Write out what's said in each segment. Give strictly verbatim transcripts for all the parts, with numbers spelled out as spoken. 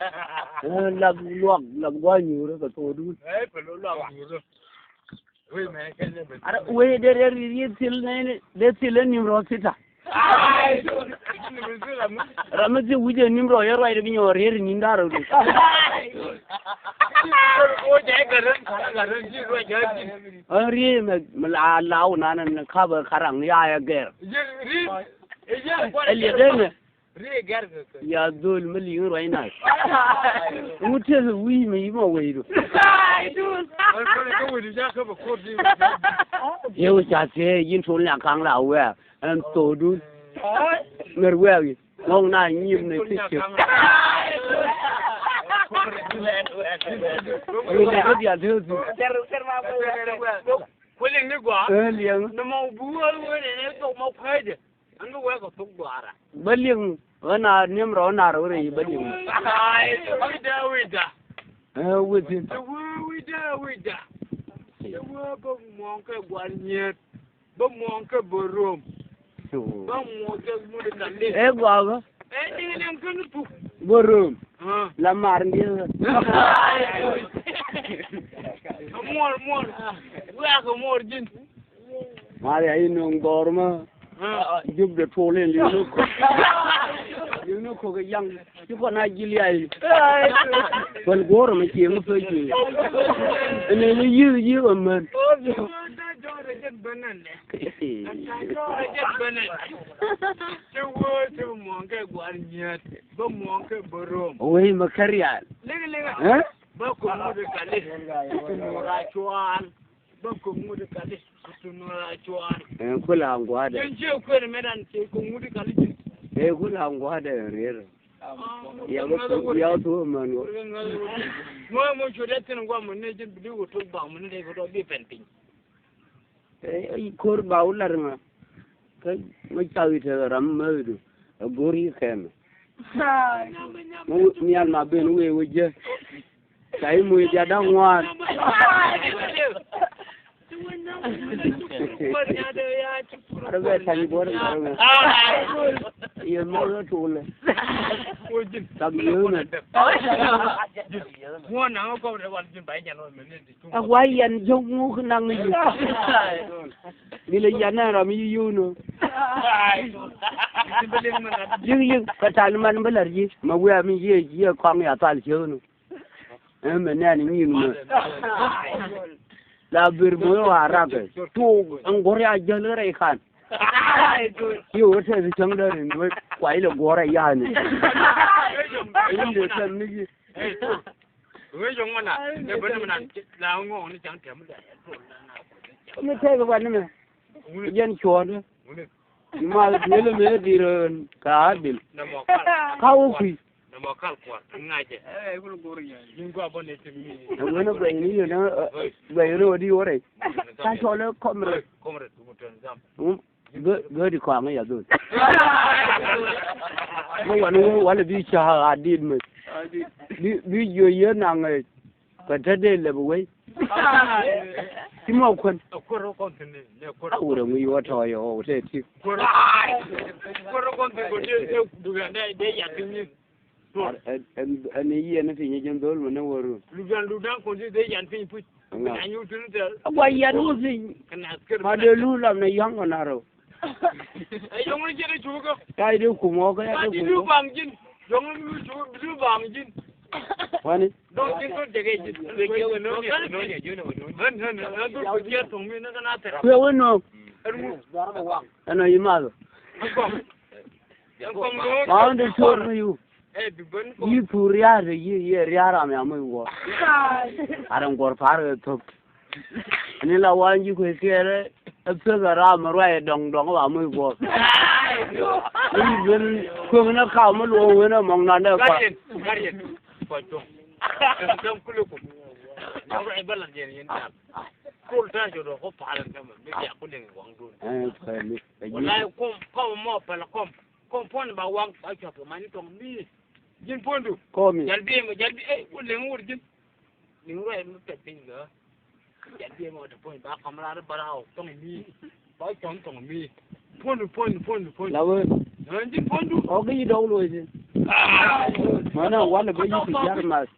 Ɛ, lak luak, lak gua̱a̱ nyuurä kɛ thok duun. Ɛ, pɛ lo luak nyuurä. Wee mɛ kɛ lɛ bɛ. Ara, wee dee, dee riet thil nɛy ni, dee thil ɛ nim rɔ thita. Ai, ram mi thil ram mi. Ram mi thil wi̱cɛ nim rɔ yɛ ruacdɛ bi nyɔɔr riet nim da̱rä du. Ai, wee jɛ kɛ ren, kɛ ren, ji̱ ruac jɛ ji̱. Ɛ riet mɛ, mɛ la, la wä nanɛ ni kapɛ karaŋ ni a yɛ gɛr. Ji̱ riet, ɛ ji̱. Ɛ liɛ dee mɛ. Ya dhol mi liŋ ruac nath. Ŋut teth wi̱i̱ mi yi mɔ wecdu. Yɛ wä ca thiee yin tol nya kaŋ la wɛɛk ɛn thokdun. Ŋär wɛɛk yi ŋɔk na nyim ni ti ciek. Ŋut teth ya thiee thiee. Kuliŋ ni gɔaa. Ɛ liɛŋ. Ni mɔ buɔl wee ni ni thok mɔ kuecdɛ. An bi wee kɛ thok duaara. Bä liŋ ɣän a niɛm rɔ nar wä rɛy bä liŋ. Ai, wida wida. Ɛ within. Wida wida. Wä bä muɔŋ kɛ guar nyiet. Bä muɔŋ kɛ bä rom. Bä muɔŋ kɛ mut kɛ liŋ. Ɛ gɔaa bä. Ɛ niŋ niŋ kän thuk. Bä rom. La mar ndiɛ. Muɔl muɔl. Wɛɛk muɔl ji̱n. Maria inɔ ŋɔr ma. Jupdɛ tuɔl in liŋ ni kok. Liŋ ni kok yaŋ. Ci kɔn a ji̱ liay. Kuɛl guɔ̱r ma cieŋ pä cieŋ. Ɛn ɛn yiëë yiëë ɛmän. Wee ma karial. Ɛ? Bä kok ŋut kali. Kɛ nuɔr a cual. Bä kok ŋut kali. Kɛ nuɔr a cual. Ɛ kula ŋuadɛ. Jɛn ciɛ kuɛn mɛ dan ciɛ kok ŋut kali ji̱. Ɛ kula ŋuadɛ rier. Ya bä kok ya kok män wä. Mɔ mɔ cuɛ dee thin guam mɛ ni ji̱n bi di wä tok bak mɛ ni dee kɛ dɔɔ bi pɛn piny. Ɛ ko̱r ba wä lar ŋa. Kä mi cak i̱ te ram mäthdu ɛ go̱r i̱ kɛmɛ. Mi nhial ma ben wee wä jɛ. Ca i̱ muc jɛ da̱ŋ ŋuan. Arɛ bɛ ta̱ny buɔ̱r ŋa̱r ŋa̱r. Yɛ mɛ wä tuulɛ. Cak yɛ mɛ. Ŋuan na ŋa kɔm rɛ wal ji̱n ba i̱ jɛ lɔ mɛ ni. A wa yan jok ŋuk naŋ yi. Gilɛ yan na ram yi yunɔ. Yik yik kɛ tal man bä lar yi ma wiaa mi yiëë yiëë kɔŋ ya thal ciek nu. Ɛmɛ nɛn nyin mɛ. La bir mɔ wa rakɛ tuk ɛn gɔr ya jäl rɛy kan. Yi wä tɛth cäŋ däri ni wä kuay lɛ gɔr a yani. Ɛn de tɛth ni yi. Wee jɔŋ mɛ na, ɛ bä ni mɛ na, la ŋɔŋ ni caŋ tɛm dɛ. Mi tɛk bä ni mɛ. Yɛn cuɔ̱ɔ̱ndä. Ma duel mɛ dir ka adil. Ka wä kui̱. Nɛ mɔ kal kuɔr ŋa̱cɛ. Ɛ wä ni guɛy ni yɛn, guɛy ni wä di wä rɛy. Ka cɔl ɛ kɔmrɛ. Kɔmrɛ tu mɛ tɛn zam. Gä-, gä di kɔaŋ ya dhol. Ni wan wä walɛ bi ca a dit mɛ. Bi, bi jiɔ yɛ naŋ ɛ kɛ te dee lɛp wei. Ti mɔ kuän. A wurɛ ŋui wä tɔɔyɛ wä te ti. Ɛn, ɛn, ɛn i̱ yɛn i̱ piny i̱ jɛn dho̱l mi ni wä run. Ludan, ludan kɔn ti dhie yan piny puc. Ŋa. Anya nyuur tuni tɛl. A gua yan wä piny. Kɛn askeri. Ma dee lu lam ni yɔ̱ŋ kɔn a rɛw. Ɛ yɔ̱ŋ ni jɛn i̱ cukä. Ka i̱ dee kum wä kä ya dee kum wä. Baŋ ji̱n. Yɔ̱ŋ ni lu cukä, lu baŋ ji̱n. Wani. Dɔ̱ŋ ji̱n kɔn jɛ kɛ ji̱n. Hɛn, hɛn, hɛn, hɛn, dho̱l kɛ jiɛn thɔŋ mi ni kɛn a thɛr. Kuɛ wä nööŋ. Ɛn wä. Ɛn wä i̱ mathɔ. Ɛn kɔŋ. Ma wä ni cuɔr mi yu. Yi thur ria̱a̱r te yi, yi ria̱a̱r ram ya mi wä. Ar in guɔ̱r pa̱a̱r kɛ thop. Ni la wan ji̱ kuec kiɛɛrɛ ɛ pek ɛ ram mi ruac ɛ dɔ̱ŋ dɔ̱ŋ ba mi wä. Ni ben kueŋ ni kaw mi luɔ̱k wen ɛ mɔŋ nan dee kɔaŋ. Ɛ, pɛli. Wala kom, kom mɔ pɛl kom. Kɔn puɔ̱n ba waŋ ba cuɔth kɛ mani tɔŋ mi. Ji̱n puɔ̱ndu. Kɔmi. Jal bi mɔ, jal bi, ɛ, wä leŋ wur ji̱n. Leŋ ruac mi pɛt piny gɛ. Jal bi mɔ te puɔ̱ny ba kam rar bara o tɔŋ mi. Ba cuɔn tɔŋ mi. Puɔ̱ndu, puɔ̱ndu, puɔ̱ndu, puɔ̱ndu. La wee. Ɔ kä yi dɔw loc thi̱n. Mɔnɛ walɛ bä yi ti jar math.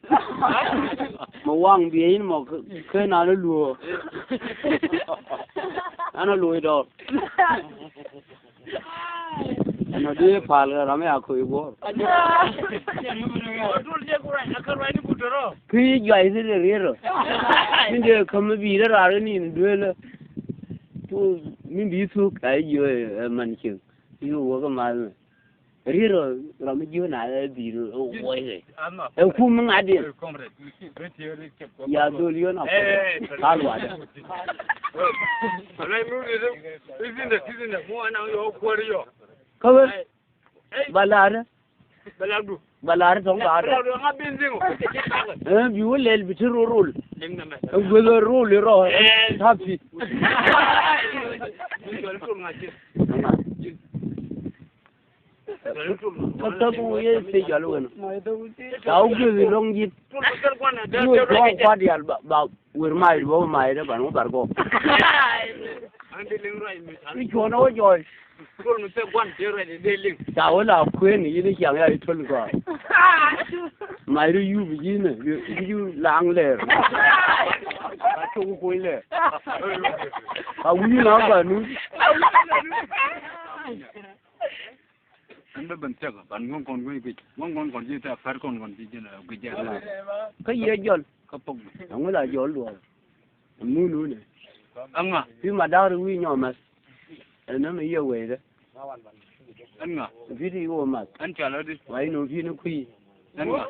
Mɛ waŋ biɛ in mɔ kä nan luɔ. An a loc dɔr. Ɛn ɔ dee pal kɛ ram ya koy guɔr. Ki juay thi de riet rɔ. Min dee käm bi de rar ni duel. Tu min bi thuk ay jiö ɛ man cieŋ. Yu wä kä mal mɛ. Riet rɔ ram mi jiö na ɛ bi rɔ wä ɛ. Ɛ kum mi ŋa̱t diɛn. Ya dhol yön a kɔn. Ka luaadä. Kä wee ba la̱rä. Ba la̱rä tɔ̱ŋ ba la̱rä. Ɛ bi wä lɛl bi ti rol rol. Ɛ gueth rol rɔ. Tapi. Kä thäk wä yɛ thie jɔl wän. Ca wä gueth lɔŋ ji̱t. Ni wä cuɔ̱ɔ̱ŋ kuat diaal ba ba wër mac bä mac dee ban wä bar gɔk. Ni cuɔ̱ɔ̱ŋ wä jɔɔc. Ca wä la kuën yini ciaŋ ya itöl gɔaa. Mac ri yup yini ri ju laŋ lɛɛr. Ka cok kuny lɛɛr. Ka wi̱i̱ na ba nu. Ɛn bä ben thiäk ban ŋuɔ̱n kɔn guic guic ŋuɔ̱n kɔn kɔn ji̱ tɛ pär kɔn kɔn ji̱ ji̱n guic jɛ. Kä yɛ jɔl. Kä pok. Aŋu la jɔl duɔl. Mun wunɛ. Aŋa. Pi ma da̱r wi̱i̱ nyɔmɛ. Ɛn nä mi yɛ wecdä. Ɛn ŋa. Pi ti wä math. Ɛn cɔal adi. Wa inɔ pi ni kui̱. Ɛn ŋa.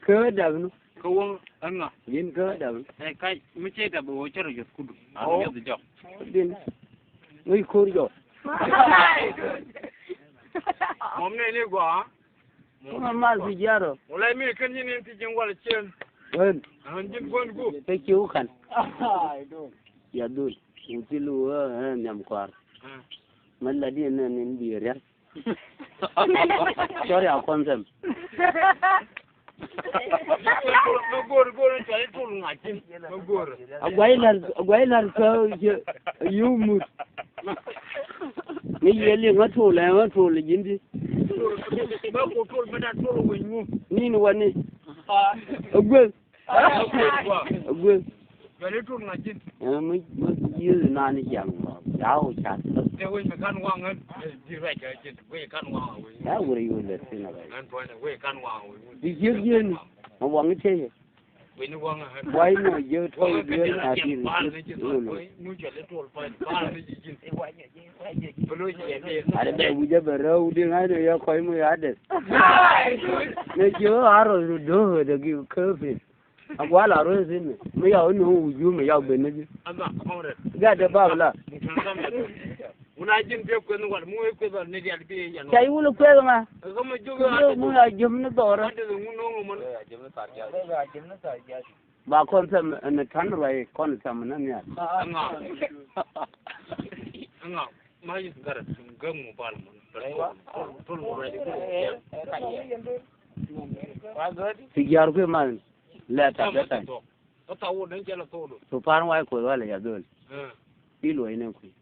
Kɛ dap nu. Kä wäŋ ɛn ŋa. Yin kä dap. Ɛ kac mi cɛ dap wä cɛ rɔ jɔth kudu. An jɔth jɔk. Din. Ŋäc ko̱r jɔk. Mɔm nɛ ni gɔaa. Kuma mal fi jiarɔ. Wala mi kän nyin in ti jiŋ wala cien. Wen. An jiŋ guan gu. Te ci wukan. Ya dhol. Wuti lu ɛ nhiam kuar. Mal la di nɛ nin bi rial. Cɔr ya kɔn them. A guay lar, a guay lar kä yɛ, yiw mut. Ni yɛ liŋ a tol, ɛ a tol ji̱n di. Ni ni wani. A gueth. A gueth. Ɛ mi mi yiëë naan jiaŋ. Ya wä cat. Ya wä yio̱o̱ lɛ thin a rɛy. Di yiëë yiëë ni. Ma waŋ i̱ tëë yɛ. Buay ni wä jiɛ tɔw jiɛ na ti ni ti. Ade bɛ wi̱cä bɛ rɛw di ŋa̱c ni yɛ kɔc mi ya deth. Ni jiɛ a rɔ ru do̱o̱k dee gi kööpin. A gua̱a̱ la ruëë thi̱n mi ya wä nööŋ wi̱i̱ juum mi ya wä ben ni ji̱. Gat dee bap la. Ca yi wul kueth ŋa. Mu ya jiöm ni dhɔrä. Ba kɔn thɛm ni ta̱n ruac kɔn thɛm ni nhial. Ti jiar kui̱ man lɛ ta̱t bɛ ta̱n. Tho pan wa̱i̱ kuoth walɛ ya dhol. I̱ luɔ̱c ni kui̱.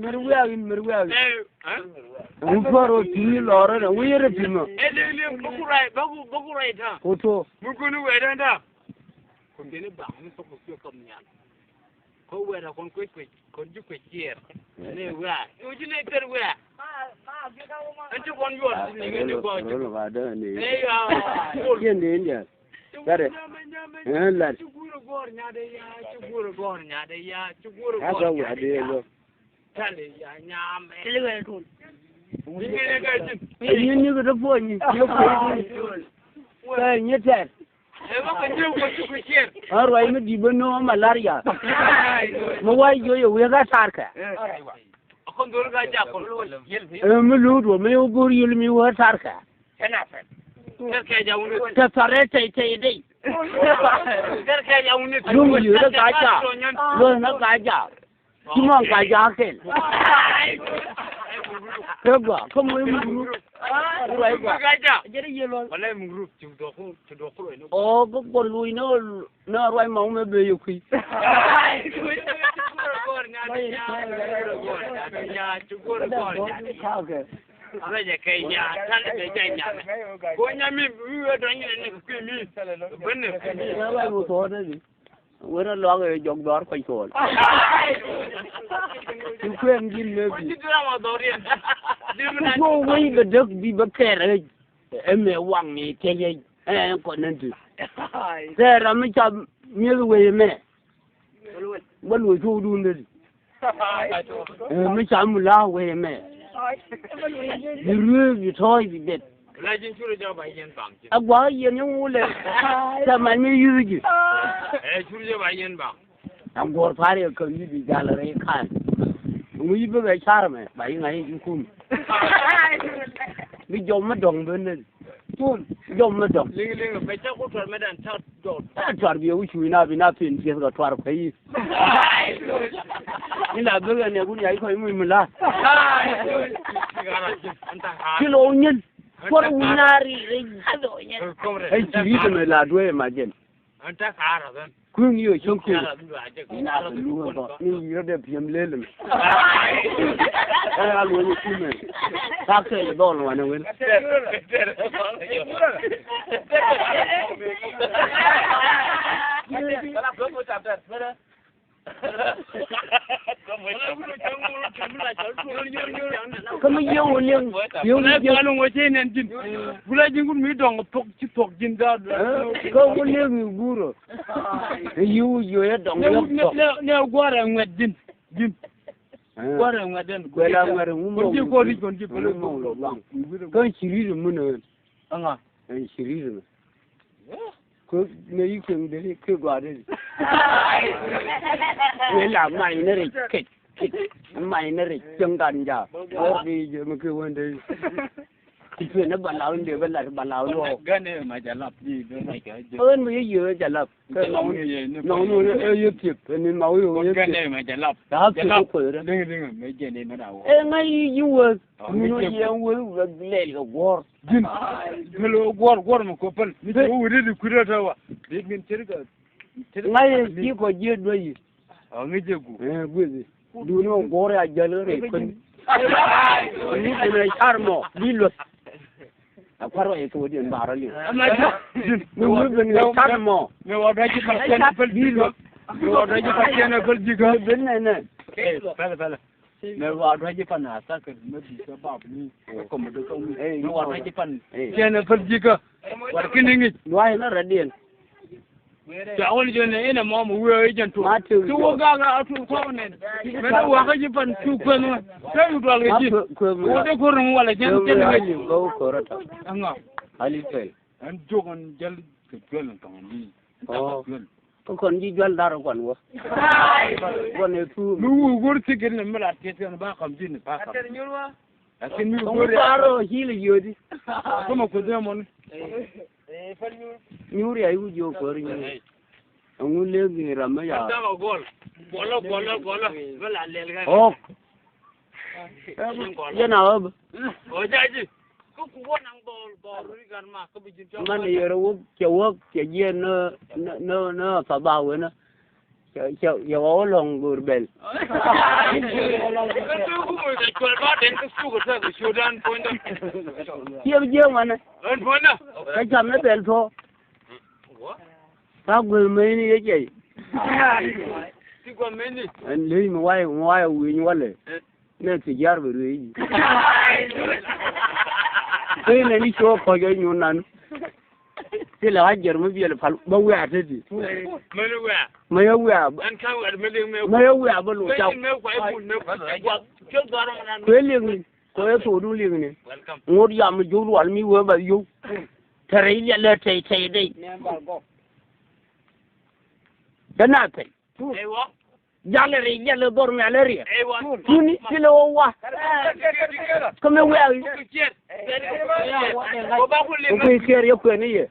Mɛr wiak in mɛr wiak in. Wu puɔr wä pi̱i̱ lɔrä nɛ wi̱i̱ rɛ pi̱i̱ mɔ. Ku to. Kä wɛɛt a kɔn kuec kuec kɔn ji̱ kuec ciɛɛr. Ni wɛɛt. Ni wä ji̱ ni tɛr wɛɛt. Ɛn ti kɔn yuɔr ni ŋi̱n ni gɔɔc. Rol ba dee ni. Ɛ ya. Ciɛn di India. Kare. Ɛn lat. Ci guur gɔɔr nyadɛ ya, ci guur gɔɔr nyadɛ ya, ci guur gɔɔr nyadɛ ya. Asa wɛɛt di lo. Tali ya nyam. Tili wɛɛt tun. Ni ŋi̱n ni gɔɔc. Ni ni gɔɔc puɔ̱ny. Ni puɔ̱ny. Wɛɛt ni tɛr. Ɣän ruac mi di̱t bä nööŋ malaria. Mi wac jiö yɛ wek a tarkɛ. Ɛ mi luut wä mi wä go̱o̱r yil mi wä tarkɛ. Tɛ thar ɛ tɛy tɛy dɛy. Luŋ yiö rɛ ka jaak. Luɔ̱th na ka jaak. Ci mɔŋ ka jaak kɛl. Kɛ gɔaa, kä mɔ i̱ muk rup. Ruac gɔaa. Jɛ ri yɛ luɔl. Wala i̱ muk rup, ci duɔk ku, ci duɔk ku ruac ni. Ɔ, kä guɔ luc ni, ni ruac ma wumɛ ben yɛ kui̱. Ruac ɛ kɛ nya, tal ɛ bɛ jɛ nya mɛ. Go̱o̱r nya mi, mi wee dɔ̱ny ni ni kui̱ mi. Ben ni kui̱ mi. Ruac mɔ thuɔ̱ɔ̱t ni. Wen a luak ɛ jɔk dhɔr kɔc kɔɔl. Ci kuɛn ji̱n mëë bi. Ci kuɔ wec bɛ däk bi bä kɛɛr ɛ, ɛ mɛ waŋ ni tɛl yɛ, ɛ, kɔn nɛn ti. Kɛɛr ram mi ca mi̱eth wec mɛ. Bä luɔc cuɔ̱kdun dee di. Ɛ, mi ca mi la wee mɛ. Bi ruee, bi tɔɔc, bi bet. La ji̱n curi jɔk ba yɛn baŋ ji̱n. A gua̱a̱k yɛn yɛn wulɛ. Tɛ man mi yuth ji̱. Ɛ, curi jɔk ba yɛn baŋ. A guɔ̱r pa̱a̱r yɛ käm yi̱ bi jal rɛy ka̱n. Ŋu yi̱ bikɛ car mɛ ba yi̱ ŋa̱c ji̱ kum. Bi jɔm mi dɔ̱ŋ ben nɛ. Tum jɔm mi dɔ̱ŋ. Liŋ liŋ bɛ cak ku tuar mɛ dan cak jɔm. Ɛ tuar bi wu cuy na bi na pin pieth kɛ tuar kuɛ yi̱. Ni la bek ɛn ɛ kun yac kɔc muc mi la. Ci lɔ nyin. Kuɔr wi̱n a ri ri. Ɛ ci ri tɛmɛ la duee ma jɛn. Kui̱ ŋi̱i̱c ɔ cäŋ kui̱. Ni na kɛ luŋ ɛ bä ni wi̱i̱ rɔ dee piɛm lel ɛmɛ. Ɛ a luɔ̱ny ɛ kumɛ. Ka kɛl dhɔl wanɛ wen. Kä mi yiëë wä liŋ, yiëë wä liŋ. Gula ji̱ ŋut mi dɔŋ pok ci pok ji̱n da̱a̱. Kä wä liŋ i̱ guurä. Yiëë wä yiëë dɔŋ yɔk pok. Ne guarɛ ŋuɛt ji̱n, ji̱n. Guarɛ ŋuɛt ji̱n. Guarɛ ŋuɛt ŋu mɔ. Kä ci ri̱t mun ɛ. Ɛŋa? Ɛn ci ri̱t mɛ. Kä nɛ yi kɛŋ dee kɛ gɔaa dee. Wee la mac ni rɛc kɛc kɛc. Mac ni rɛc cäŋ kan jaak. Wä bi jɛ mi kɛ wän dee. Ti tuɛ ni balaw ni dee bä lat balaw ni wä. Gɛn ɛ ma jalap di bɛ ma jalap. Ɣän mi yɛ yɛ jalap. Kɛ nɔŋ ni nɔŋ ni ɛ yɛ thiek. Ni ma wä yɛ thiek. Gɛn ɛ ma jalap. Jalap. Ɛ ŋa yi yi wä. Mun wä yɛ wä lɛl kɛ guɔr. Ji̱n. Päl wä guɔr, guɔr mi kɔ päl. Mi cɛ wä wä ri di kui̱dä tɛ wa. Di min cɛ ri kɛ. Ŋa̱c ɛ ci kɔ jiɛ duäc yi. Ɔ ŋi̱c ɛ gu. Ɛ guithi. Duuni wä guɔr ya jäl rɛy kön. Ni kɛ nɛ car mɔ bi luɔth. A kuar wä yɛ kɛ wä diɛn barä liŋ. Ji̱n. Mi wä ben nɛ car mɔ. Mi wä duäc yi päl cɛn päl ji̱ kɛ. Mi wä duäc yi päl cɛn päl ji̱ kɛ. Ben nɛ nɛ. Pɛlɛ pɛlɛ. Mɛ wa duac ji̱ pan a thakir mɛ bi kä bap ni. Kä kɔm dee kä wi̱i̱. Mɛ wa duac ji̱ pan. Cɛn ɛ päl ji̱ kä. Wa kini ŋi̱c. Duac na rɛdiɛn. Ca wun jɛ nɛ inɛ mɔ mɛ wi̱i̱ jɛn tuɔk. Ma ti wä gak a tuɔk kɔk nɛn. Mɛ dee wa kä ji̱ pan cu kuɛn wä. Kä yu dual kɛ ji̱. Wä dee ko̱r ni wä walɛ cɛn cɛn ŋi̱c. Ɛŋa. Ali pɛl. Ɛn jok ɛn jäl kɛ juɛl ɛn tɔŋ ni. Ɔ. Kä kɔn ji̱ jual dar kɔn wä. Kɔn ɛ tuum. Mi wuu go̱r thi̱k in mi la tiɛt kɛn ba kam ji̱n ba kam. Lakin mi wuu go̱r ya. Kä ma kuth mɛ mɔni. Nyuur ya iwu ji̱ wä kuäär nyuur. Ɛŋu lek ni ram mi ya. Ɔk. Jɛn a wä bä. Man yɛrɛ wä cɛ wä cɛ jiɛn ni ni ni ni pa ba wä ni. Cɛ, cɛ, cɛ wä wä lɔŋ go̱o̱r bɛl. Ciɛ bi jiɛ ŋuanɛ. Kä cam ni bɛl thuɔ. Ka gueth meni yɛ cɛy. Ɛn ley mi way mi way wi̱i̱ walɛ. Nɛ ti jar bɛ ruëë yi. Pee nɛ ni cuɔ kɔc ɛ nyun nan. Ti lɛ ɣa̱c jɛr mi biɛl pal bä wiaa te ti. Mɛ yɛ wiaa. Mɛ yɛ wiaa bä lo cak. Kuɛ liŋ ni kɔ yɛ thok duŋ liŋ ni. Ŋot yam mi jok lual mi wee bä yok. Te rɛy liɛl lɛ tɛy tɛy dɛy. Te na pɛl. Jalɛ ri jalɛ dhor mɛ alɛ ri. Tuni ti lɛ wä wa. Kä mɛ wɛ awi. Kɛ kui̱ kiɛr yɛ kuɛn ni yɛ.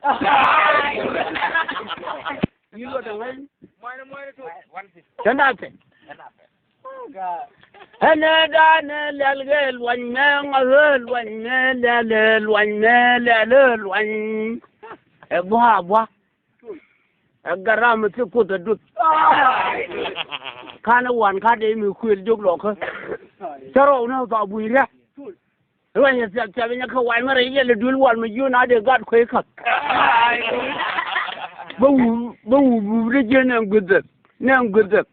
Tɛn da pɛ. Ɛn ɛ danɛ lɛl kɛ luany mɛ ŋɔth ɛ luany mɛ lɛl ɛ luany mɛ lɛl ɛ luany. Ɛ bua bua. Ɛ garam ti kuoth ɛ duth. Kanɛ wan ka dee mi kuël jok lɔkä. Cä rɔw ni tha buny riak. Ruanyɛ thiap thiap inyɛ kä wac mɛ rɛy yɛl iduel wal mɛ jiön a dee gat kuey kath. Bä wu bä wu bubdä jiön nɛ gui̱dhɛ nɛ gui̱dhɛ.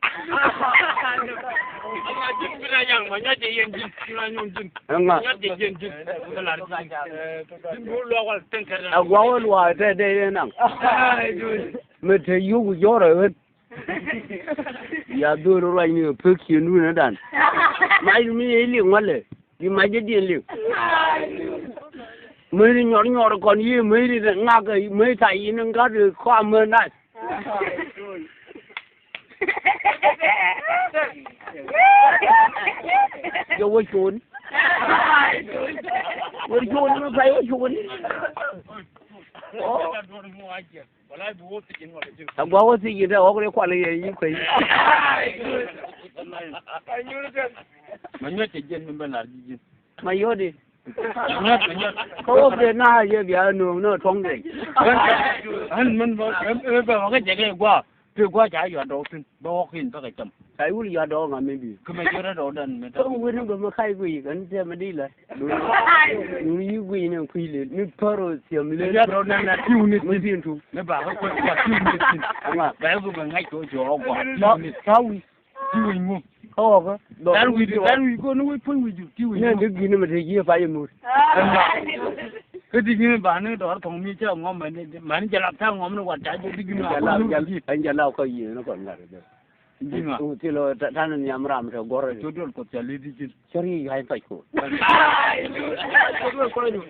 Ɛŋa. Ɛ gua̱wä luaak tɛ dee yɛn naŋ. Mɛ te yio̱k wi̱c jɔ̱ɔ̱r ɛ ɣän. Ya dhol ruacni kɛ pek ciëŋdun ɛ dan. Mac mi yɛ liŋ wälɛ. Bi mac jɛ diɛn liŋ. Mäcni nyɔr nyɔr kɔn yi mäcni ŋak mäc thac yin ŋa̱t kɔam mä nath. Jɛ wä cuun. Wä cuun mi pay wä cuun. A gua̱k wä thiec ji̱n te ɣɔk ri kual yɛ yi kuey. Ma nyuɔ̱c cɛ jiɛn mi ben lar ji̱ ji̱n. Ma yodi. Kä wä ben na yɛ bia nööŋ nä tuɔ̱ŋ den. Ɣän min bä ɣän bä ɣɔk kɛ jɛ kɛ gua̱a̱. Ti gua̱a̱ ca yuat dɔɔk thi̱n bä ɣɔk in bä kɛ cam. Ca wul yuat dɔɔk ŋa mi bi. Kä mɛ ji̱ rɛ dɔɔk dan mɛ. Kä wä ni bä mɛ kac guiy kɛn tɛ mɛ di lɛ. Ni yi guiy ni kui̱ lɛ ni pär ɔ thiɛm lɛ. Ni ba kä kuɛ kuɛ tiw ni tin. Ama ba kä bɛ ŋa̱c kɛ jɔɔ gua. Ka wi̱i̱. Tiw ni ŋu. Ka wä kä. Dar wi̱i̱ dar wi̱i̱ ko ni wi̱i̱ puɔ̱ny wi̱i̱ jur tiw ni ŋu. Ni di guiy ni mɛ te ji̱ pa yɛ mur. Kä di guiy ni ba ni dɔɔr thɔŋ mi cɛ ŋɔm mɛ ni mɛ ni jɛ lap ta ŋɔm ni wat ta jɛ di guiy ni. Ɛn jɛ lap kä yiëë ni kɔn ŋa̱r. Ji̱ ŋa? Ti lo ta ni nhiam ram te gɔr. Cot duɔl Kuɔth ca li̱t ji̱n. Cä ri ya̱ in pac ko. Cot duɔl Kuɔth dun.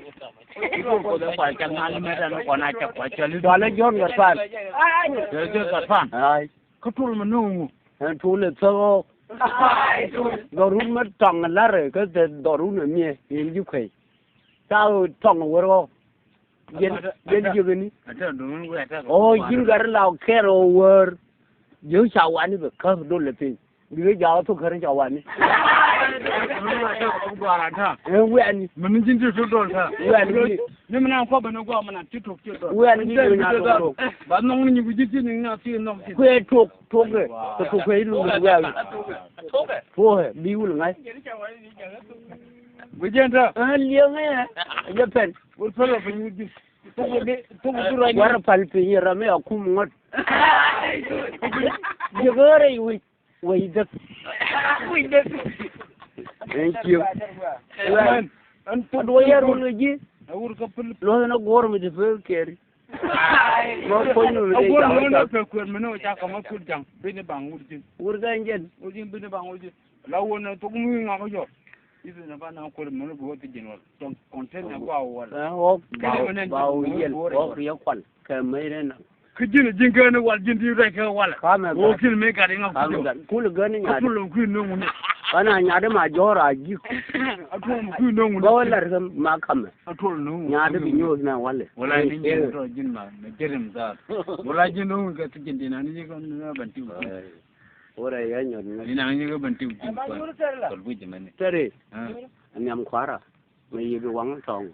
Cot duɔl Kuɔth in pac ca ŋa̱l mɛ ta ni kɔn a ca kua ca li̱t. Dual ɛ Jɔ̱ɔ̱n gat pan. Dual ɛ Jɔ̱ɔ̱n gat pan. Ai. Kä tuɔl mɛ no̱o̱ŋ ŋu. Ɛn tuɔl ɛ thäk ɣɔk. Dhɔrun mɛ tɔŋ larɛ kä thɛ dhɔrun ɛ miɛ in ji̱ kuey. Ca tɔŋ wär ɣɔk. Jɛn jɛn jiäkɛni. Ɔ ji̱n gat la kɛr ɔ wär. Jiök ca wani bɛ käp dol lɛ piny. Bikɛ jakä thok kär ca wani. Ɛ wɛni. Mɛn ji̱n ti thok dol ta. Wɛni. Ni mɛn an kɔp bɛ ni guam mɛn an ti thok ti dol. Wɛni ji̱ jiök nya thok thok. Ba nhɔŋ ni nyi ku ji̱ ti ni nya ti nhɔŋ ti. Kuɛ thok thok kɛ. Kɛ thok kɛ ilu wɛni. Thok kɛ bi wul ŋa̱c. Guic jɛn tɔ. Ɛ liɛŋ ɛ jɛ pɛn. Wur pɛl wä piny wur ji̱. Thuk wä di thuk wä di ruac. Warɛ pal piny ram mi a kum ŋɔt. Ji̱ gäärɛ i̱ wi̱c wä i̱ dhäk. Wi̱c dhäk. Ɛn ciëŋ. Ɛn thuk wä yɛ run wä ji̱. Ɛ wur kä pil. Luɔth ni guɔr mi ti pil kɛri. Ma kuny mi a guɔr mi wä na pɛ kuɛr mi ni wä ca kama kut jaŋ. Bini baŋ wur ji̱. Wur kä ɛn jɛn. Wur ji̱ bini baŋ wur ji̱. La wun ni thuk mi ŋak jɔ. Ithi na ba na kuɛr mɛn bi wä thi ji̱n wal. Tɔŋ kɔn ten na gua wal. Ɛ wok ba wok yel wok yɛ kual kɛ mɛ rɛ na. Kä ji̱n ji̱n kɛ ni wal ji̱n ti rɛ kɛ wal. Ka mɛ wok kin mi gat iŋa kujo. Kul gän ni nyaat. Atul kui̱ no̱ŋ ni. Ka na nyaat ma jɔr a ji̱. Atul kui̱ no̱ŋ ni. Gɔw lar kɛ ma kamɛ. Atul no̱ŋ. Nyaat bi nyuɔth na wal. Wala ni ji̱n tɔ ji̱n ma mɛ jɛrɛ mi zaat. Wala ji̱n no̱ŋ kɛ ti ji̱n ti na ni ji̱ kɔn na ban ti wal. Wurɛ yɛ nyɔt ni. Ni naŋ nyikɛ ben tiw ji̱n kuan. Kɔl guic mɛni. Tɛri. Nhiam kuara. Mɛ yik waŋ tɔŋ.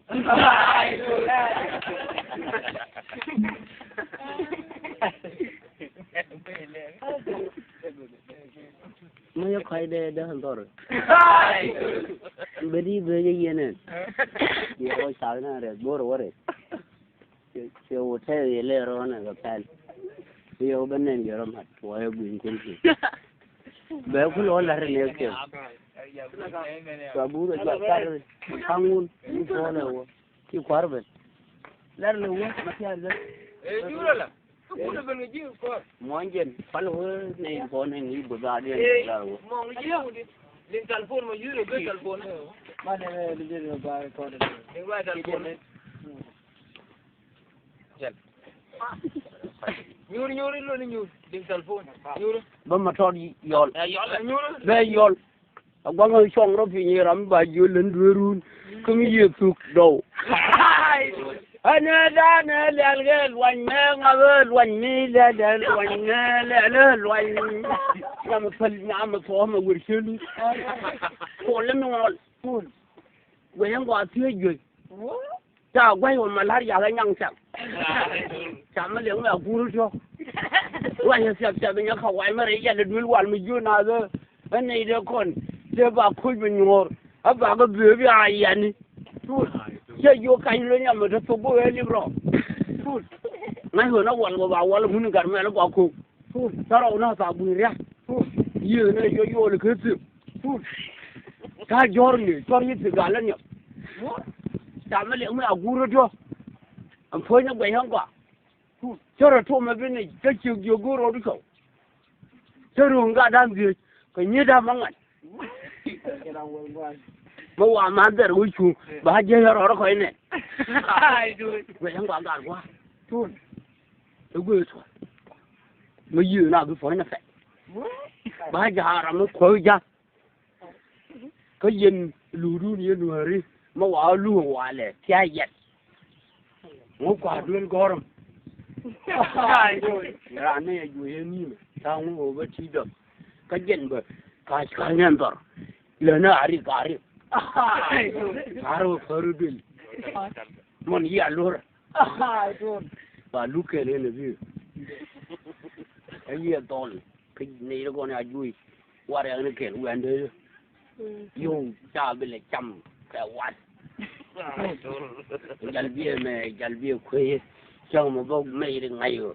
Mɛ yɛ kɔc dee dee dhɔr. Bɛ di bɛ yɛ yɛn ɛn. Yɛ wä cath na rɛ bor wä rɛ. Cɛ wä tɛth yɛ lɛ rɔɔn ɛ kɛ pɛl. Yɛ wä bä nɛn yɛ rɔ mat wä yɛ gui̱n kun ki. Bɛ kun wä lar nɛ kɛ. Cua bur ɛ cua kar kaŋun ni pɔn ɛ wä ki kuar ben. Lar lɛ wä ma ti a lɛ. Ɛ jurɛ la. Muɔnyjɛn pal wä ni kɔn ni ni bä ba diɛ ni lar wä. Muɔnyjɛn di liŋ talpon ma yurɛ bɛ talpon. Ma de ni de ba kɔn ni ba talpon. Jɛn. Nyuur, nyuur, iloni nyuur. Diŋ telephone. Nyuur. Bä ma tɔt yɔl. Ɛ yɔl. Nyuur. Bɛ yɔl. A guaŋ a cɔŋ rɔ piny ram ba jiö län dueerun. Kä mi yiëë thuk dɔw. Ɛn ɛ dan ɛ lɛl kɛ luany mɛ ŋa̱th ɛ luany mi lɛl ɛ luany mɛ lɛl ɛ luany. Nyam ɛ päl nyam ɛ thuɔ̱ɔ̱m ɛ wër cëlu. Kuɔl lɛ mi ŋɔl. Guɛc ɛn gɔaa thiee juey. Ca guɛc wä malaria kɛ nyaŋ cam. Cam mi liɛŋ mɛ a guur tiɔ. Guɛc ɛ thiap thiap nyɛ kɛ wac mɛ rɛy yɛl ɛ duel wal mi jiö naath ɛ. Ɛ nɛy dee kɔn tëë ba koc bi nyuɔɔr. Ɛ ba kɛ bee bi a yɛni. Cɛ jiök kany lo nyam mi te thok go̱o̱k ɛ lip rɔ. Ŋa̱c ɣöö na wal kɛ ba wal mun gat mɛl gɔaa ko̱o̱k. Tɔrɔw na thaak buny ria̱k. Yiëë na yɔ yɔɔl kä thim. Ta̱a̱ jɔ̱ɔ̱r ni cɔr yi thi̱n gal lä niɔp. Ca mi liɛk mi a guur rɔ diɔ. Ɛn puɔ̱ny ni guɛc ɣän gɔaa. Cä rɔ tuɔmɛ bi ni kä ciök jiök go̱o̱r rɔ di kɔw. Cä ruŋ gat da̱ŋ dhiec kɛ nyi da̱ŋ ma ŋa̱t. Mä wa ma dhɛr wä cuŋ ba jiäc rɔ rɔ kɔc nɛ. Guɛc ɣän gɔaa gat gua̱a̱r. Ɛ guëë thuɔ̱k. Mä yiëë na bi puɔ̱ny ni pɛt. Ba ja̱a̱r ram mi kuäk ja̱a̱r. Kä yɛn luutdun yɛn nuääri mä wa luuk walɛ thia̱a̱c yɛt. Ŋu kua duel gɔ̱rɔm. Raan ni yɛ juɔc yɛn ni̱i̱mɛ ta̱a̱ ŋu ɣöö bä ti̱i̱ dɔ̱k. Kä jɛn bä ka̱c ka̱c nɛn dhɔr. Länä a rik a rik. Ka̱r ɣöö päri duel. Mɔn yiëë a luɔ̱rä. Ba luk kɛl ɣän ɛ bi. Ɛ yiëë dhɔl. Kä nɛy ti gɔn a juɔc. Warɛ ni kɛl wɛn dee. Yio̱w ca bi lɛ cam kɛ wat. Jal biɛ mɛ jal biɛ kuey. Cäŋ mɛ bä mɛ yiri ŋa̱c ɣöö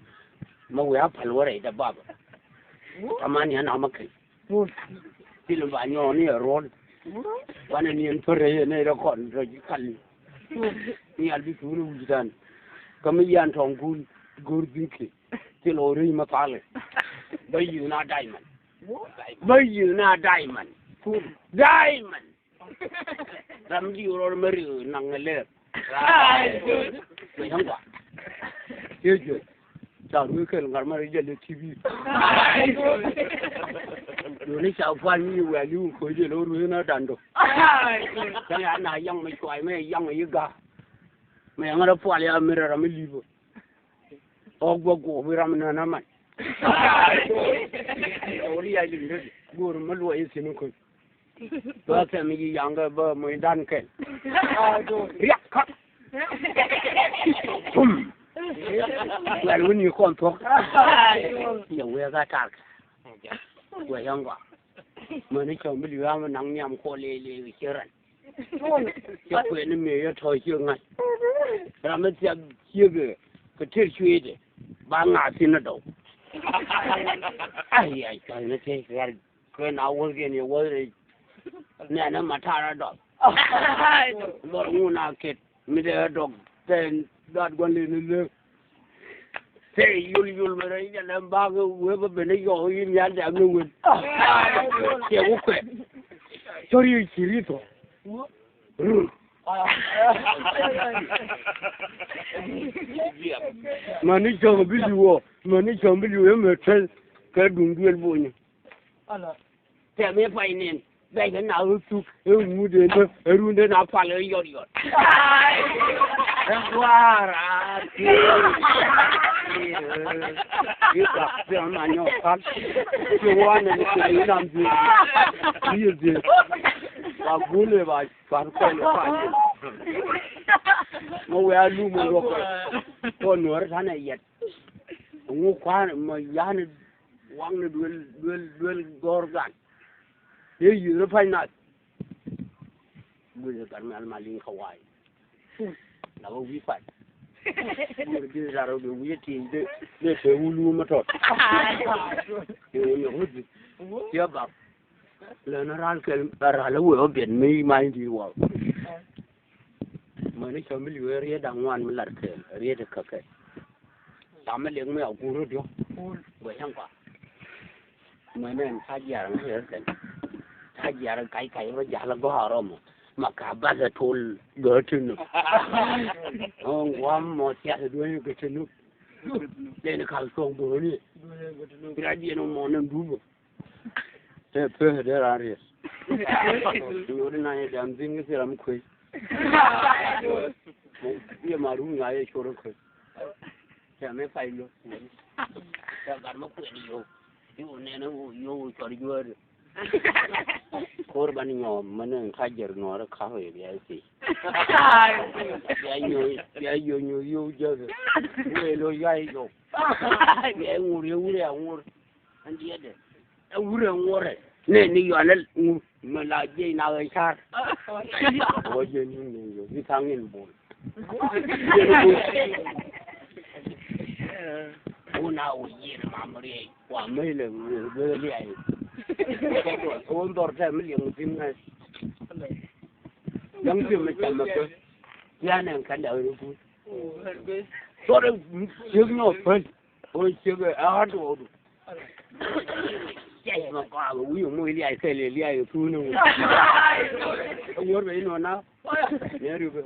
mɛ wee a pal wä rɛy dee bap. Taman yɛn a mɛ kɛl. Thil ba nyɔɔn ni ɛ ruɔl. Wanɛ ni ɛn pär rɛy ɛ nɛy rɛ kɔn rɔ ji̱ kal. Ni al bi thuun wi̱c dan. Kä mi yan tɔŋ kun go̱r dhi̱n kɛ. Thil ɣöö rɛy mɛ palɛ. Bä yi̱th na diamond. Bä yi̱th na diamond. Diamond. Ram diw rɔɔd mɛ riw naŋ ɛ lɛɛr. Mɛ yɛn gɔaa. Yɛ juɔc. Ca ruëë kɛl ŋa̱r mɛ rɛy jɛl ɛ T V. Duɔ̱ni ca pual mi wɛl i̱ wun koc jɛl ɣöö ruëë na dandɔ. Kɛn ya na yaŋ mɛ cuay mɛ yaŋ i̱ ga̱a̱. Mɛ yaŋ rɔ pual ya mi rɛ ram mi li̱pä. Ɔ guɔ guɔ bi ram nä na man. Ɔ ri ya liŋ dee guɔ ri ma luɔ yi sin kun. Ba kɛ mi yi yang kɛ ba mo dan kɛ. Riak ka. Tum. Wɛl wini kɔn thuɔk. Yɛ wee ka tar. Wɛ yang gɔaa. Mɛ ni cɔm bi liu ram naŋ niam kɔ le le kiran. Cɛ kuɛn ni mëë yɛ tɔ̱ ciek ŋa̱c. Ram mi thiap ciek kɛ tër cueetɛ ba ŋa̱a̱ thi̱n ni dɔw. Ai ai cua̱c ni thiec kɛ ɣar kuɛn a wäth kiɛn yɛ wäth rɛy. Nɛnɛ ma ta̱a̱r a dɔl. Lɔr ŋun a ket. Mi dee dɔk tɛn dat gua̱n leni lek. Tɛy yol yol mɛ rɛy jɛ lɛm bak wee bä ben i̱ yɔk i̱ nhial dɛm ni wen. Cɛ ku kuɛt. Cɔr yi ci ri thɔ. Mani cɔŋ bi liwɔ mani cɔŋ bi liwɔ yɛ mɛ tɛn kɛ duŋ duel bonyä. Tɛm i̱ pay nin bɛc kɛ nak i̱ thuk i̱ ŋut in bä i̱ run den a pal i̱ yɔt yɔt. Ɛ gua̱a̱r a thiee. I̱ kak thiee ma nyɔk pal. Ci wanɛ ni kɛ ni nam thiee. I̱ yɛ thiee. Ba guul i̱ ba cuan kɔn i̱ pal. Mɛ wee a lum i̱ luɔk kɔn nuɔ̱ɔ̱r tanɛ yɛt. Ŋu kua̱n mɛ ya̱n i̱ waŋni duel duel duel gɔ̱r gan. Yee yi̱th ni pa̱ny nath. Guic ɛ gat mɛl mal in kä wa̱a̱y. La bä wi̱i̱ pa̱ny. Guic ɛ gat rɔ wi̱i̱ ti̱i̱ dee dee te wul wul mä tɔt. Yee wul yɛ wut bi. Yee bak. Lɛ ni ral kɛl ral wee wä biɛt mi ma̱ny di̱i̱t waw. Mäni cɔm mi li̱w ɛ riet da̱ŋ ŋuan mi lat kɛɛl riet ɛ käkɛ. Cam mi liɛk mi a guur rot yɔ. Guɛ cäŋ kɔa. Mäni ɛn ca jiar ŋa̱c ɛ kɛn. Ca jiar kac kac rɔ jal gɔaa rɔ mɔ. Ma ka bath ɛ tol gɛ ti nu. Ŋuam mɔ thiath ɛ duɔ̱ny gɛ ti nu. Lɛn kal thuɔ̱ŋ duɔ̱ni. Pira jiɛn mɔ nɛn dup. Te pee dee raan riet. Nyuuri na yɛ jam dhi̱n kä thil ram kuec. Yɛ ma rum ŋa̱ yɛ cor kä. Cɛ mi pay lo. Cɛ gat mi kuɛn yo. Yo nɛn wo yo cɔr juɔr. Kor ban nyɔ mɛ ni ka jɛr nɔr ka wɛ bia si. Bia yo bia yo yo yo jɛ. Wɛ lo ya yo. Bia ŋur yo wure a ŋur. An diɛ dɛ. Ɛ wurɛ ŋuɔrɛ. Nɛ ni yɔanɛ ŋu mɛ la jiɛc na ɣɛ car. Wä jiɛ ni ni yɔ bi thaŋ in bol. Wun a wä jiɛ ni mam riɛc. Wa mɛ lɛ ŋu bɛ liay. Wä dhɔr tɛ mi liɛŋ thin ŋa̱c. Yaŋ thin mi cam mɛ kɛ. Tianɛ kanda ɣɛ ni bul. Sɔrɛ ciek nyɔ pɛl. Wä ciek ɛ a duɔdu. Cɛ mɛ kɔak wi̱i̱ moc liac kɛl liac kɛ thuuni wä. Ɛ wuɔ̱r bɛ inɔ na. Nɛ ri bɛ.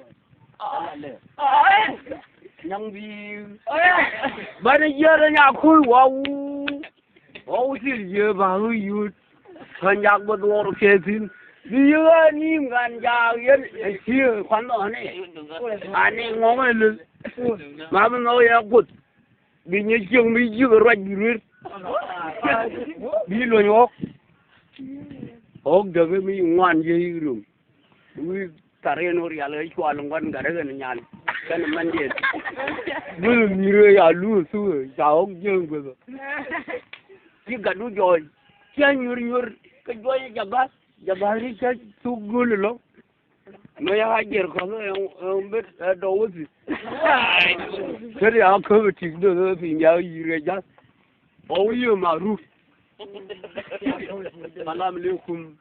Nyaŋ bi. Banɛ yiëë rɛ nya kuy waw. Waw thil yiëë ba ɣä yut. Kä nyak bä duɔr kɛ thi̱n. Bi yiëë ɣä ni̱i̱m kan jaak yɛn ɛ cië kuan dhɔkni. Ani ŋɔŋ ɛ lel. Ma bi nhɔk yɛ kuth. Bi nyɛ cieŋ mi ji̱ kɛ ruac bi ruer. Bi luɔ̱ny ɣɔ̱k. Ɣɔ̱k däk mi ŋuan jiɛ i̱ rum. Wi̱i̱ thar yɛn ɣöö rial ɣä cual ŋuan gat ɣä kɛn nyan kɛn mɛndiɛn. Guäth mi̱r ɣä ya luth thuk ɣä ca ɣɔ̱k jiäk guäth ɣä. Ci gatdu jɔɔc. Ci a nyuɔr nyuɔr kɛ juɔc jɛ gath. Jɛ gath ri cä thuk göl ɛlɔ̱ŋ. Mɛ ya jiɛr kɔn ɛn bet ɛ dɔw wä thi̱n. Kä ri a käp ɛ tik döth wä thi̱n ya yi̱r ɛ ja̱th. Ɔ wi̱i̱ ɛ ma ruk. Salam alaikum.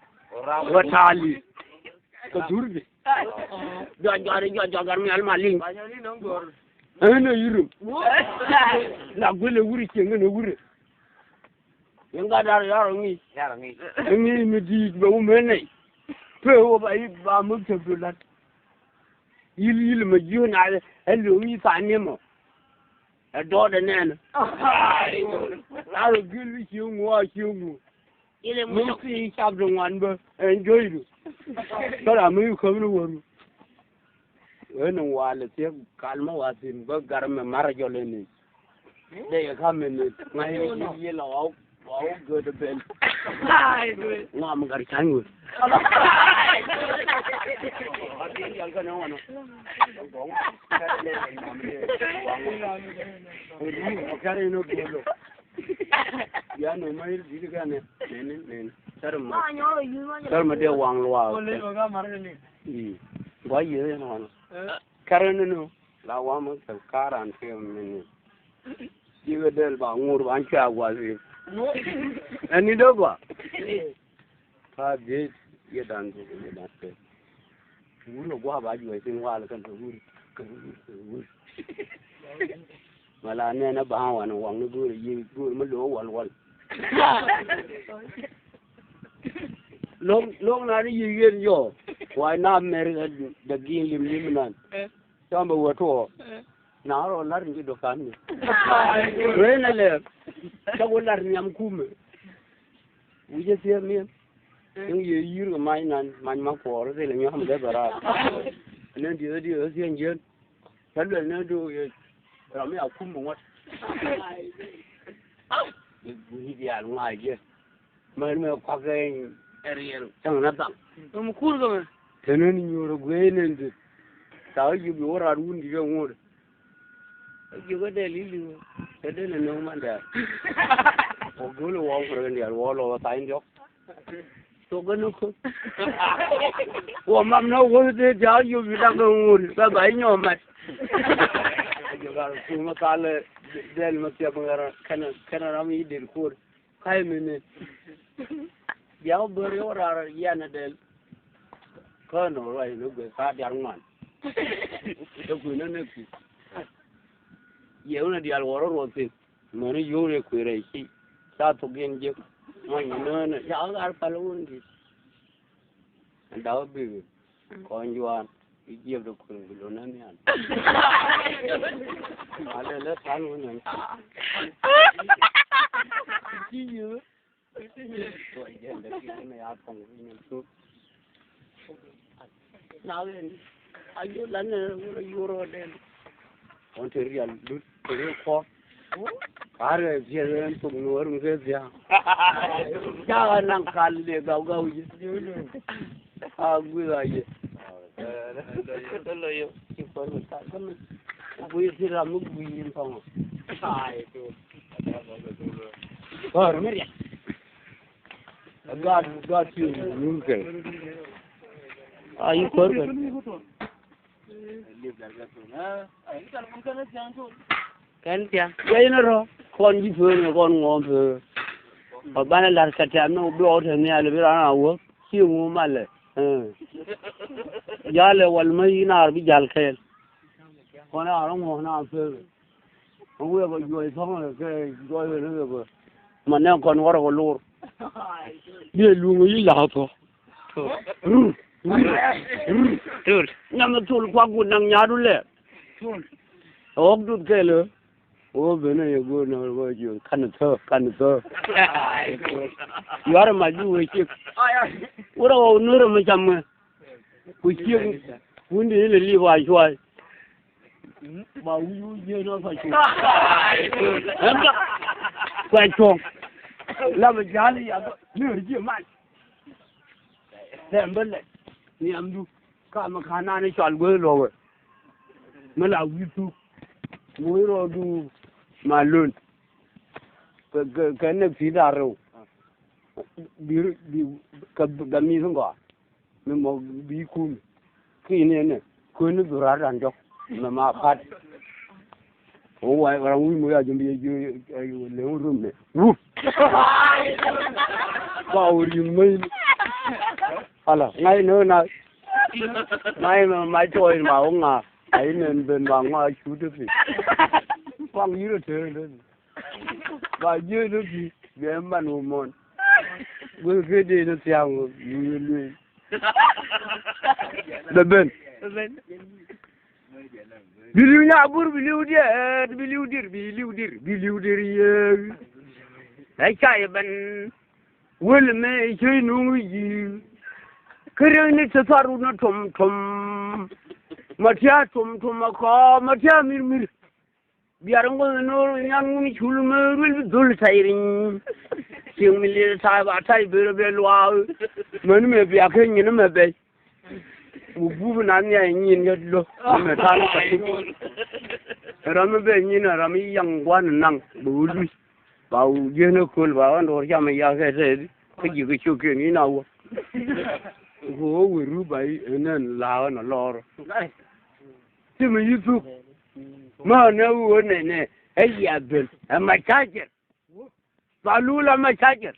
Wa taali. Kä dhur bi. Jɔak jɔak jɔak jɔak gar mi al ma liŋ. Ɛn ɛ yi̱r. La guil ɛ wur ɛ cieŋ ɛn ɛ wur ɛ. Yɛn gat dar yarɔ ŋi̱i̱c. Yarɔ ŋi̱i̱c. Ŋi̱i̱c mi di̱i̱t bɛ wä mɛ nɛy. Pee wä ba i̱ ba mi cäp du la̱t. Yil yil mɛ ji̱ na ɛ lo̱ŋ i̱ tha̱a̱ŋ ni mɔ. Ɛ dɔɔdɛ nɛɛnɛ. Narɔ gil i̱ cieŋ ŋuɔ a cieŋ ŋuɔ. Yil i̱ mi ci cap di ŋuan bä ɛn jo̱cdu. Kä ram mi i̱ käp ni wäru. Wen in wal thiek kal ma wa thin bä gar mɛ mar jɔl in ni. Dee yɛ kam in ni ŋa̱c ni yil a waw waw göt ben. Ŋuam gar ca̱ny wä. Kɛr in a golo. Ya nɔ ma yir dit kɛn ni ni ni. Cär ma cär ma dee waŋ luaak. Ii gua yieth in ɣɔn. Kɛr in ni la wamä kɛ karan kɛ mini. Cikɛ del ba ŋur ba cua guath in. Ɛn ni dee gua. Ka dhiec yɛ dan dhuk yɛ dan pek. Wur kɛ gua̱a̱ ba juɔc thin wal kɛn kɛ wur kɛ wur kɛ wur. Mɛ la nɛn ɛ ba̱a̱ wan waŋni go̱o̱rɛ yiëë go̱o̱rɛ mi lo̱o̱ wal wal. Lo̱ŋ lo̱ŋ nan i̱ yiëë yɛn yɔ. Wa na mɛr kɛ däk gi̱i̱n lim lim nan. Cam bɛ wä tuɔɔ. Na rɔ lar ni dukan ni. Rɛ na lɛ. Cak wä lar ni am kumɛ. Wi̱cɛ thiee mi̱em. Cäŋ yee yi̱i̱r kɛ mac nan mac ma kuɔɔr thilɛ nyuam dee bɛ raar. Ni dieth dieth thiee jiän. Cä luɛl ni du yee ram mi a kum bi ŋuɔ̱t. Wi̱i̱ diaal ŋuac jɛ. Mɛn mɛ kuak kɛ ɛ riɛl cäŋ na thaŋ. Mɛ mi kuur kɛ mɛ. Teni ni nyuur ɛ guee ni dit. Thaak ji̱ bi wä raar wun dit ɛ ŋuut. Ɛ jiök ɛ dee li̱li̱ wä. Ɛ dee ni no̱o̱ŋ man dɛɛr. Wä go̱o̱l ɛ wä wä kɛ diaal wä lɔ wä tha̱a̱ny diɔ̱k. Thok ɛ ni ko̱. Wä mam ni wä wä dee diaal jiök bi dak ɛ ŋuut bɛ ba inyɔɔm mat. Ɛ jiök ar kum ɛ thal ɛ dɛl mɛ thiap ŋɛr kɛn kɛn ram i̱ dee kuɔr. Ka̱y mini. Diaw bär yɛ wä raar yɛn a dɛl. Kä nɔ ruac ni gueth ka diar ŋuan. Ɛ kui̱n ni ni kui̱. Yɛ wun a dial wä rɔ ruɔth thi̱n. Mäni yio̱w ni kui̱ rɛy ci. Ca thok yɛn jiäk. Muɔ̱ny ni nöönä ca ɣä ɣar pal wun di̱t. Ɛn da̱k ɛ bikɛ kɔn juaan i̱ jiɛp dee kueŋ bi lo̱n ɛ nhial. Alɛ lɛ tha̱a̱n wä nɛn. Ci yio̱w. Tuɔc jɛn dee kiɛ mɛ ya kɔŋ wi̱i̱ nɛn thuk. Na ɣän. A yol lan ni wurɛ yurɔ den. Kɔn te rial dut te rial kɔ. Ar kɛ jiɛ den tuk ni wurɛ mi kɛ jiɛ. Jaga nan kal le gaw gaw jiɛ. A gui gaw jiɛ. Lo yo. Gui ti ram mi gui in pɔŋɔ. Ai tu. Kɔr mi rial. God, God, you, you can. A yi kɔr kɛ. Kɛn thiaŋ. Kɛ inɛ rɔ kɔn ji̱ pee ni kɔn ŋuɔ̱ɔ̱m pee. Ɔ banɛ la̱r kɛ tɛm ni bi ɣɔw te nhial bi ran a wäk ci ŋu malɛ. Jalɛ wal mä yi naar bi jal kɛɛl. Kɔn a rɔ ŋuɔ̱ɔ̱m na pee. Ŋuɛ bä juɔc thɔŋ kɛ juɔc kɛ ni kɛ bä. Ma nɛ kɔn wärä kɛ lor. Biɛ luŋ yi la̱a̱ thɔ. Tul. Nyam thul kuak wut naŋ nyaadu lɛ. Ɣɔk dut kɛl ɣä. Ɣöö ben ɛ yɛ go̱o̱r nä ɣöö jiö kan thä kan thä. Yuarɛ ma ji̱ wee ciek. Wurɛ ɣɔw nuerɛ mi cam ŋɛ. Ku ciek wun di ni lɛ li̱i̱p a cuay. Ba wi̱i̱ wi̱i̱ ji̱ nä kua cuŋ. Ɛn ka kua cuŋ. La mi ja̱l i̱ yath ni ɣöö ji̱ man. Tɛm bä lɛ nhiamdu ka mi ka̱n nani cɔal guäth luɔ̱kɛ. Mi la wi̱i̱ thuk mi wi̱i̱ rɔɔdu ma lön. Kɛ kɛ kɛ nɛk thi̱i̱t a rɛw. Bi bi kɛ kɛ mi̱i̱th ŋɔa. Mi mɔ bi kum ki ni nɛ kuni bi rat ran jɔk mɛ ma pat. Wai wara wui mɔ ya jumbi ya ju le rum ne. Wu. Ba wuri mai. Ala ngai no na. Ngai ma ma joy ma wunga. Ai nen ben ba ngwa shutu fi. Kwang yiro te. Ba jiö ni bi bia man wä mɔn. Guth ke dee ni thiaŋ wä luee luee. Bɛ ben. Bi liu nya bur bi liu dier bi liu dir bi liu dir bi liu dir yee. Ɛ ca yɛ ben. Wel mɛ cey nuŋ yi. Kä riek ni ti thar wun ni tom tom. Ma tia tom tom a kɔ ma tia mir mir. Biar ŋuɔth no̱r wi̱i̱ nyan ŋun cul mi ruel bi dhol tay riny. Cieŋ mi lieth tay ba tay ber bɛ luaak. Män mɛ bia kɛ nyin mɛ bɛc. Wu bup na nhiay nyin yɛ lo̱ mɛ ta̱a̱n ka tuk. Ram mi bɛ nyin ram mi yaŋ gua̱n naŋ bɛ wu luc. Ba wu jiɛn ɛ köl ba ɣän do̱r cam ɛ yak kɛ tɛth. Kä ji̱ kɛ cio̱k kiɛn in a wä. Ku ɣä wër ru ba i̱ ɛn ɛn la̱a̱k ɛn a lɔɔr. Ti mi yi thuk. Mä nɛ ɣöö nɛnɛ ɛ yia ben ɛ ma cacɛr. Ba lul ɛ ma cacɛr.